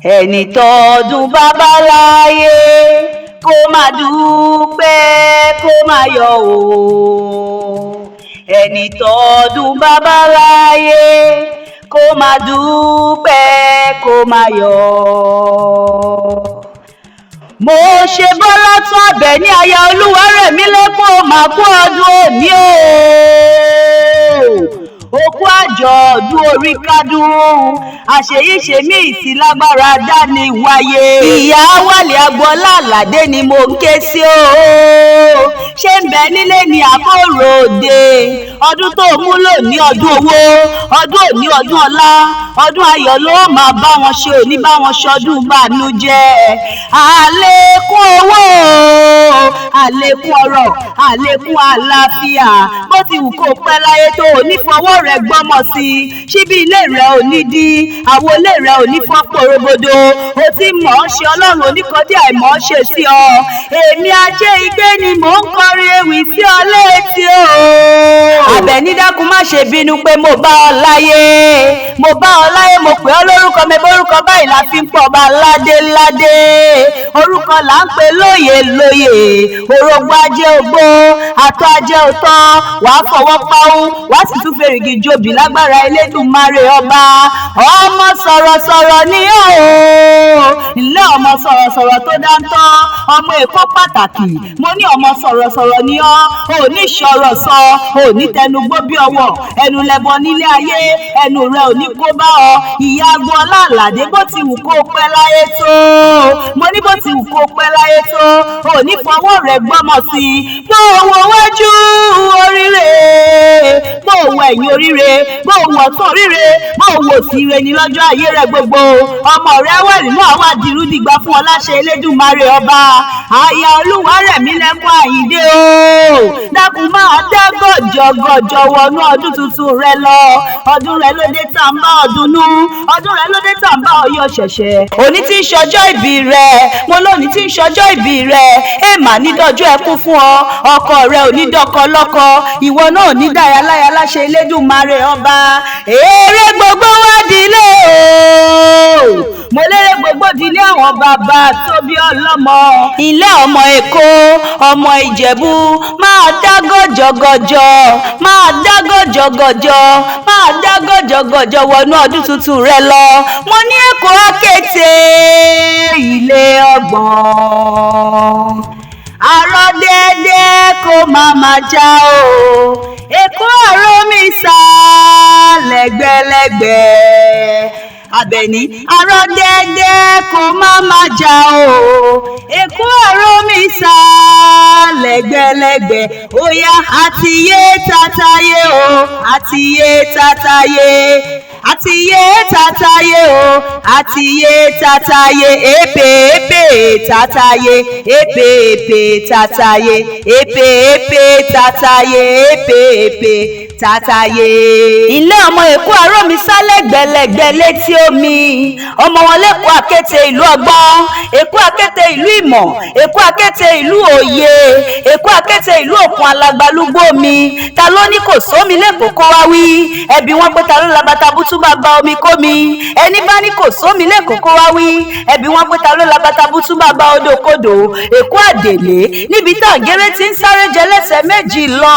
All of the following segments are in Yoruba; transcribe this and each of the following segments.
Ẹni tọ́dún bàbá láyé kó máa dúpẹ́, kó máa yọ̀ o. Ẹni tọ́dún bàbá láyé kó máa dúpẹ́, kó máa yọ̀. Mo ṣe Bọ́lá tún Àbẹ̀ní aya Olúwarẹ̀mílẹ́kùn, mà kú ọdún òní o. Òkú àjọ̀dún orí kádùn, àṣeyíṣe mí sí lágbára dání wáyé. Ìyá Wálé Agboola Àlàdé ni mo ń ké sí o. Ṣé ń bẹ nílé ní àbóròde? Ọdún tó mú lónìí, ọdún owó, ọdún òní, ọdún ọlá, ọdún ayọ̀ ló máa bá wọn ṣe, òní bá wọn ṣọdún bànújẹ́. Àlékún owó, àlékún ọrọ̀, àlékún àlàáfíà. Bó ti wù kó pẹ́ láyé tó, ò ní fọwọ́ rẹ̀ gbọ́mọ sí i. Síbi ilé rẹ̀ ò ní dí, àwo ilé rẹ̀ ò ní fọ́ porogodo. O ti mọ̀ ọ́ ṣe, Ọlọ́run oníkọ́dí àìmọ̀ ọ́ ṣe sí ọ. Èmi ajé igbe ni mò ń kọrin ewì sí ọ létí o. Àbẹ̀ní, dákun, má ṣe bínú pé mo bá ọ láyé. Mo bá ọ láyé, mo pè ọ́ lórúkọ mi, bórúkọ báyìí la fi ń pọ̀ bá ládé ládé. Orúkọ là ń pè lóye lóye. Orógbó ajé ògbó, àtọ́ ajé òtọ́, wàá fọwọ́ páwó, wàá sì tún fèrègì jòbì lágbára Elédùmarè ọba. Ọmọ sọ̀rọ̀sọ̀rọ̀ ni ó. Ilé ọmọ sọ̀rọ̀sọ̀rọ̀ tó dáńtọ́, ọmọ Èkó pàtàkì. Mo ní ọmọ sọ̀rọ̀sọ̀rọ̀ ni ọ́, ò ní sọ̀rọ̀ sọ, ò ní tẹnugbó bí ọwọ́, ẹnu lẹbọ nílé ayé, ẹnu rẹ ò ní kó bá ọ. Ìyá Agboola Àlàdé, bó ti wù kó pẹ́ láyé tó. Mo ní bó ti wù kó pẹ́ láyé tó, ò ní fọwọ́ rẹ̀ gbọ́mọ sí i. Bó wo wájú oríire, bó wo ẹ̀yìn oríire, bó wo ọ̀tún oríire, bó wo òsì ire ní lọ́jọ́ ayé rẹ̀ gbogbo. Ọmọ rẹ̀ wẹ̀ nínú àwọn àdìrúdìgbà fún ọ láṣẹ Elédùmarè ọba. Aya Olúwarẹ̀mílẹ́kùn Àyìndé o. Dákun, máa dá gọ̀jọ̀gọ̀jọ̀ wọnú ọdún tuntun rẹ lọ. Ọdún rẹ ló dé tá ń bá ọdún nú. Ọdún rẹ ló dé tá ń bá ọyọ ṣẹ̀ṣẹ̀. Òní tí ń ṣọjọ́ ìbí rẹ. Mo lónìí tí ń ṣọjọ́ ìbí rẹ. Èèmà ní dọ́jọ́ ẹkún fún ọ. Ọkọ rẹ ò ní dọ́kọ lọ́kọ. Ìwọ náà ò ní dáyà láyà láṣẹ Elédùmarè ọba. Èrè gbogbo wá dílé o. Mo lérè gbogbo dílé àwọn bàbá tó bí ọlọ́mọ. Ilé ọmọ Èkó, ọmọ Ìjẹ̀bú, máa dá gọ̀jọ̀gọ̀jọ̀, máa dá gọ̀jọ̀gọ̀jọ̀, máa dá gọ̀jọ̀gọ̀jọ̀ wọnú ọdún tuntun rẹ lọ. Mo ní Èkó akéte ilé ọgbọ̀n. Àrọ̀ dẹ́dẹ́ kó má má já o. Èkó àrò mi sá lẹ́gbẹ̀lẹ́gbẹ̀. Àbẹ̀ní, àrọ̀ dẹ́dẹ́ kó má má já o. Èkó àrò mi sá lẹ́gbẹ̀lẹ́gbẹ̀. Óyá, àti yé tataye o, àti yé tataye, àti yé tataye o, àti yé tataye, èpè èpè tataye, èpè èpè tataye, èpè èpè tataye, èpè èpè tataye. Ilé ọmọ Èkó àrò mi sá lẹ́gbẹ̀lẹ́gbẹ̀ létí omi. Ọmọ wọn lẹ́kọ̀ọ́ àkété ìlú ọgbọ́n, Èkó àkété ìlú ìmọ̀, Èkó àkété ìlú òye, Èkó àkété ìlú òkun alagbalúgbó mi. Ta ló ní kò sómi lẹ́kọ̀ọ́ kó wá wí? Ẹbí wọn pé ta ló labata bútú bá ba omi kó mi? Ẹni bá ní kò sómi lẹ́kọ̀ọ́ kó wá wí. Ẹbí wọn pé ta ló labata bútú bá ba odò kodò? Èkó àdèlé níbi tá àgéré ti ń sáré jẹ lẹ́sẹ̀ méjì lọ.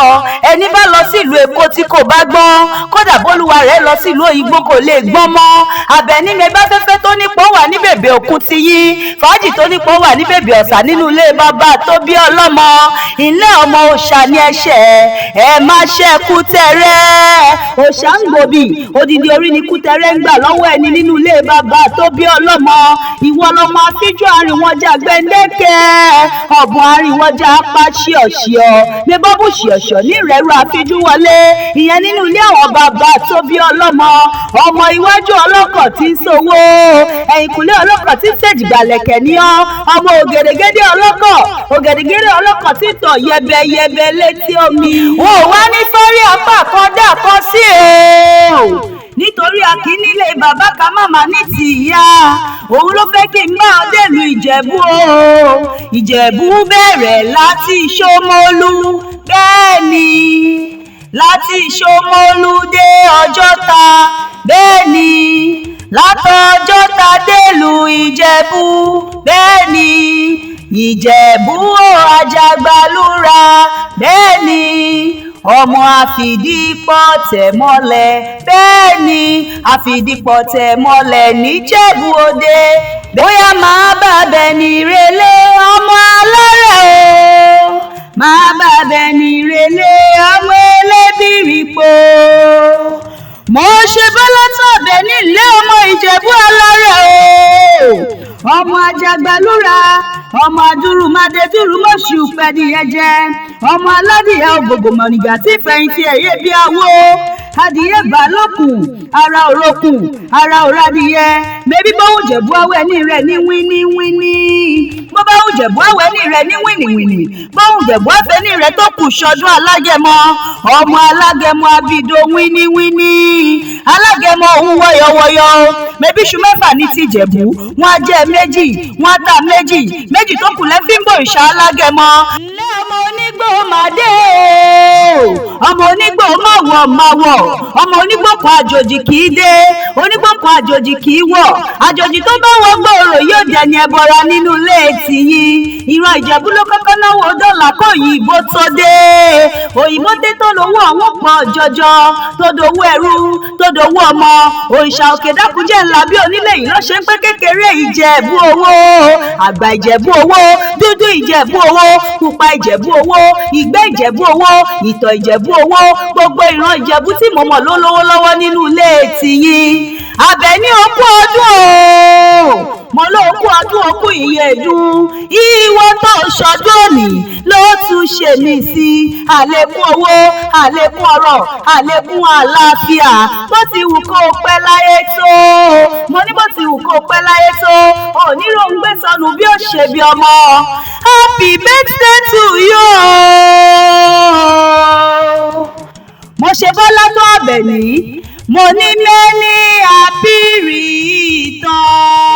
Ẹni bá lọ sí ìlú Èkó tí kò bá gbọ́n, kódà bólúwa rẹ̀ lọ sí ìlú òyìnbó, kò lè gbọ́n mọ́. Àbẹ̀ní mi bá fẹ́fẹ́ tó nípò wà ní bèbè òkun ti yí, fàájì tó nípò wà ní bèbè ọ̀sà nínú ilé bàbá tó bí ọlọ́mọ. Ilé ọmọ òòṣà ní ẹ̀ṣẹ̀ ẹ má ṣẹ́kù tẹ̀rẹ́. Òòṣà ń gbòbì, odidi orí ni kútẹrẹ́ ń gbà lọ́wọ́ ẹni nínú ilé bàbá tó bí ọlọ́mọ. Ìwọ lọmọ afíjú arìnwọ̀njà gbẹ̀ndẹ́kẹ́, ọ̀bùn arìnwọ̀njà apá ṣíọ̀ṣíọ̀ ní bọ́bù ṣíọ̀ṣíọ̀ ní ìrẹ́rù afíjú wọlé, ìyẹn nínú ilé àwọn bàbá tó bí ọlọ́mọ. Ọmọ iwájú ọlọ́kọ̀ tí ń sowó, ẹ̀yìnkùlé ọlọ́kọ̀ tí ń ṣèjìgbàlẹ̀kẹ̀ ní ọ́. Ọmọ ògèdègèdè ọlọ́kọ̀, ògèdègèdè ọlọ́kọ̀ tí ń tọ̀ yẹbẹyẹbẹ létí omi. Wọn ò wá ní fárí apá kan dà kan sí o, nítorí a kì í nílé bàbá ká màmá ní ti ìyá. Òun ló fẹ́ kí n bá ọ dèlù Ìjẹ̀bú o. Ìjẹ̀bú bẹ̀rẹ̀ láti Ṣómólú, bẹ́ẹ̀ ni, láti Ṣómólú dé Ọjọ́ta, bẹ́ẹ̀ ni, látọjọ́ta délùú Nílùú Ìjẹ̀bú, bẹ́ẹ̀ ni Ìjẹ̀bú ó Àjàgbàlúra, bẹ́ẹ̀ ni ọmọ àfìdípọ̀ tẹ̀ mọ́lẹ̀, bẹ́ẹ̀ ni àfìdípọ̀ tẹ̀ mọ́lẹ̀ níjẹ̀bú òde. Bóyá máa bá bẹni relé ọmọ alárẹ̀ o, máa bá bẹni relé ọmọ elébìrìpò. Mo ṣe bọ́lá tọ̀bẹ̀ nílé ọmọ Ìjẹ̀bú alárẹ̀ o, ọmọ Àjàgbàlúra, ọmọ adúrúmadé dúrúmọ̀ṣù pẹ̀díyẹ jẹ, ọmọ aládìyẹ ògògò mọ̀nìgbà tí fẹ̀yìntì ẹ̀yẹ bí awó. Adìyẹ bá lókun, ara òrokùn, ara òradìyẹ. Mẹ́bí bóun Jẹ̀bú awẹ́ ní rẹ̀ ní wíní wíní, bó bá wù Jẹ̀bú awẹ́ ní rẹ̀ ní wìnìwìnì, bóun Jẹ̀bú afẹ́ ní rẹ̀ tó kù ṣọdún alágẹmọ. Ọmọ alágẹmọ abido wíníwíní, alágẹmọ òun wọyọwọyọ. Mẹ́bí iṣu mẹ́fà ní ti Jẹ̀bú, wọ́n á jẹ méjì, wọ́n á ta méjì, méjì tó kù lẹ́fí ń bò ìṣá alágẹmọ. Ǹlẹ́ ọmọ onígbò màdé o, ọmọ onígbò má wọ̀ má wọ̀, ọmọ onígbò kan àjòjì kì í dé, onígbò kan àjòjì kì í wọ̀, àjòjì tó bá wọ gbòòrò yóò dẹni ẹbọra nínú ilé tìyín. Ìran Ìjẹ̀bú ló kọ́kọ́ náwó dọ́là kó òyìnbó tó dé. Òyìnbó dé tó lówó ọ̀hún pọ̀ jọjọ, tó dowó ẹrú, tó dowó ọmọ. Òrìṣà òkè dákúnjẹ́ ńlá bí onílé yìí ló ṣe ń pé kékeré Ìjẹ̀bú owó, àgbà Ìjẹ̀bú owó, dúdú Ìjẹ̀bú owó, pupa Ìjẹ̀bú owó, ìgbẹ́ Ìjẹ̀bú owó, ìtọ̀ Ìjẹ̀bú owó. Gbogbo ìran Ìjẹ̀bú tí mo mọ̀ ló lówó lọ́wọ́ nínú ilé tìyín. Àbẹ̀ní okú ọdún o, mo ló kú ọdún okú ìyèdún. Ìwọ tó ṣọdún òní ló tún ṣe mí sí. Àlékún owó, àlékún ọrọ̀, àlékún àlàáfíà. Bó ti wù kó pẹ́ láyé tó, mo ní bó ti wù kó pẹ́ láyé tó, oníròǹgbé sọnù bí ó ṣe bí ọmọ. Happy birthday to you. Mo ṣe bọ́lá tó Àbẹ̀ní, mo ní many happy return.